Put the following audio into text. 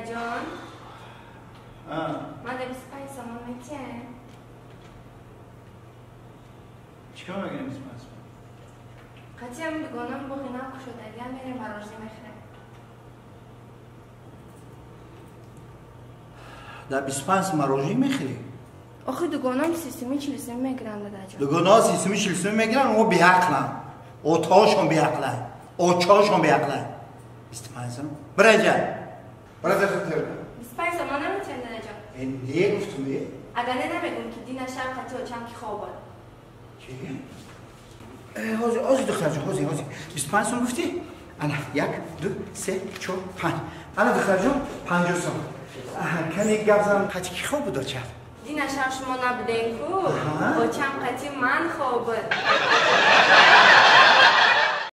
Дадаҷон. Ман 25 сомон метиҳам. Чикор мекунем 25 сомон? Қатиам дугонам боғинам кушодагиам мерем мороженое мехӯрем. Дар 25 мороженое мехӯрӣ? Охи дугонам 30 сомӣ 40 сомӣ мегиранд, дадаҷон. Дугонаҳо 30 сомӣ 40 сомӣ мегиранд, онҳо беақланд. Отаҳошон беақланд. Очаҳошон беақланд. 25 сом. Бираҷа. Бираҷа тер. 25 сомон наметиҳам, дадаҷон. Не гуфтум, е? Агар не намегум ки дина шаб қати очам ки хоб буд. Чӣ? Ҳозир, ҳозир духтарҷон, ҳозир, ҳозир. 25 сом гуфтӣ? Ана, 1, 2, 3, 4, 5. Ана духтарҷон, 50 сом. Кани гап занам, қати ки хоб буд очат? Дина шаб шумо набудем ку, очам қати ман хоб буд.